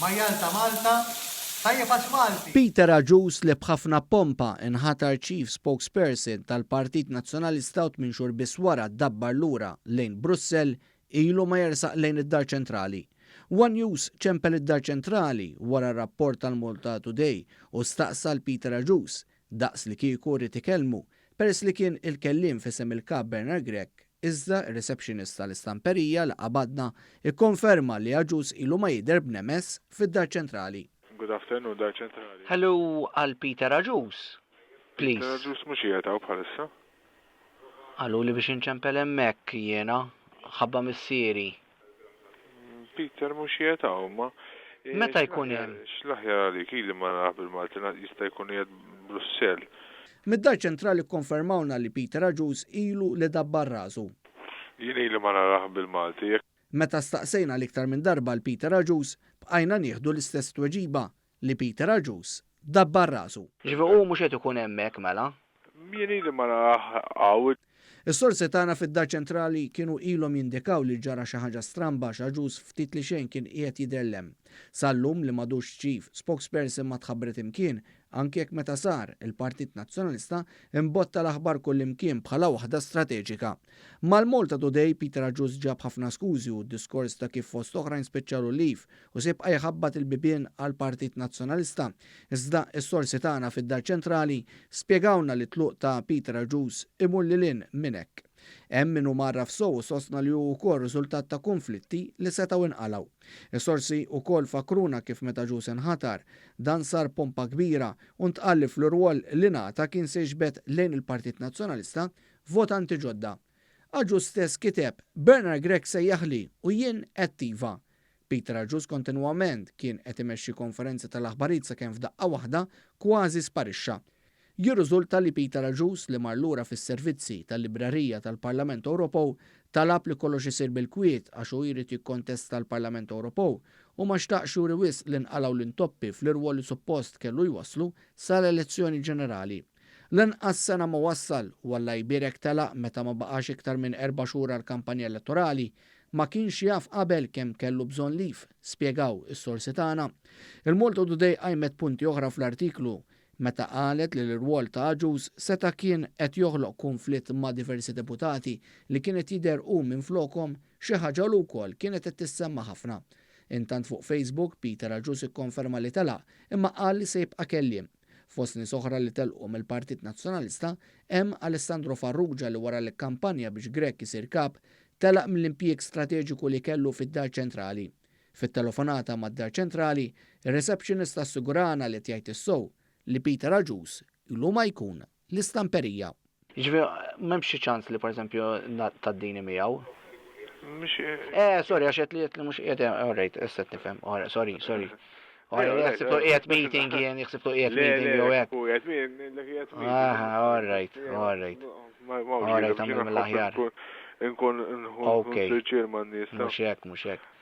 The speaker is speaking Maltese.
Majjal ta' Malta, tajjeb għax Malti! Peter Agius li b'ħafna pompa inħatar Chief Spokesperson tal-Partit Nazzjonalista u tminn xhur biss wara dabbar lura lejn Brussell ilu ma jersaq lejn id-Dar Ċentrali. One News ċempel id-Dar Ċentrali wara rapport tal-Malta Today u staqsa 'l Peter Agius daqs li kieku ried ikellmu peress li kien il-kelliem f'isem il-Kap Bernard Grech iżda r-receptionist tal-istamperija li qabadna kkonferma li Agius ilu ma jidher b'nemes fid-Dar Ċentrali. Good afternoon, Dar Ċentrali. Hello għal Peter Agius, please. Peter Agius mhux qiegħed hawn bħalissa. Qaluli biex inċempel hemmhekk jiena, ħabba missieri. Peter mhux qiegħed hawn imma. Meta jkun hemm? X'l-aħjar għalik, ili ma narah bil-Malti, jista' jkun qiegħed Brussell. Mid-Dar Ċentrali kkonfermawlna li Peter Agius ilu li dabbar rasu. Jien ili ma narah bil-Malti, jekk. Meta staqsejna għal iktar minn darba 'l Peter Agius, bqajna nieħdu l-istess tweġiba, li Peter Agius dabbar rasu. Jiġifieri hu mhux qed ikun hemmhekk mela? Jien ili ma narah hawn. Is-sorsi tagħna fid-Dar Ċentrali kienu ilhom jindikaw li ġara xi ħaġa stramba għax Agius ftit li xejn kien qiegħed jidher 'l hemm. Sal-lum li m'għadux Chief Spokesperson ma tħabbret imkien, anki jekk meta sar, il-Partit Nazzjonalista imbotta l-aħbar kullimkien bħala waħda strateġika. Mal-Malta Today, Peter Agius ġab ħafna skużi u d-diskors ta' kif fost oħrajn spiċċalu leave u se jibqa' jħabbat il-bibien għall-Partit Nazzjonalista. Iżda s-sorsi tagħna fid-Dar Ċentrali spjegawlna li t-tluq ta' Peter Agius imur lil hinn minn hekk. Hemm min hu mgħarraf sew u sostna li hu wkoll riżultat ta' kunflitti li setgħu inqalgħu. Is-sorsi wkoll fakkruna kif meta Agius inħatar, dan sar pompa kbira u ntqal li fl-irwol li ngħata kien se jiġbed lejn il-Partit Nazzjonalista votanti ġodda. Agius stess kiteb, Bernard Grech sejjaħli u jien għedt iva. Peter Agius kontinwament kien qed imexxi konferenzi tal-aħbarijiet sakemm f'daqqa waħda kważi sparixxa. Jirriżulta li Peter Agius li mar lura fis-servizzi tal-librerija tal-Parlament Ewropew talab li kollox isir bil-kwiet għax hu jrid jikkontesta l-Parlament Ewropew u ma xtaqx juri wisq li nqalgħu l-intoppi fl-irwol li suppost kellu jwasslu sal-elezzjoni ġenerali. Lanqas sena ma wassal u Alla jbierek telaq meta ma baqax iktar minn erba' xhur għall-kampanja elettorali. Ma kienx jaf qabel kemm kellu bżonn leave, spjegaw is-sorsi tagħna. Il-Malta Today qajmet punti oħra fl-artiklu meta qalet li l-irwol ta' Agius seta' kien qed joħloq kunflitt ma' diversi deputati li kien qed jidher hu minflokhom, xi ħaġa lu wkoll kienet qed tissemma ħafna. Intant fuq Facebook, Peter Agius ikkonferma li telaq imma qal li se jibqa' kelliem. Fost nies oħra li telqu mill-Partit Nazzjonalista hemm Alessandro Farrugia li wara li kkampanja biex Grech isir Kap, telaq mill-impjieg strateġiku li kellu fid-Dar Ċentrali. Fit-telefonata mad-Dar Ċentrali, ir-receptionist assigurana li qed jgħid is-sew li Peter Agius ilu ma jkun l-istamperija. Jiġifieri m'hemmx xi ċans li pereżempju tgħaddini miegħu? Mhux. Eh, sorry, għax qed li qed li mhux qiegħed all right, issa qed nifhem. All right, sorry, sorry. All right, ħsibtu qiegħed meeting jien, ħsibtu qiegħed meeting jew hekk. Le, qiegħed meeting, qiegħed meeting. Ah, all right, all right. All right, tagħmel mill-aħjar. Inkun nħu pjaċir man-nies. Mhux hekk, mhux hekk.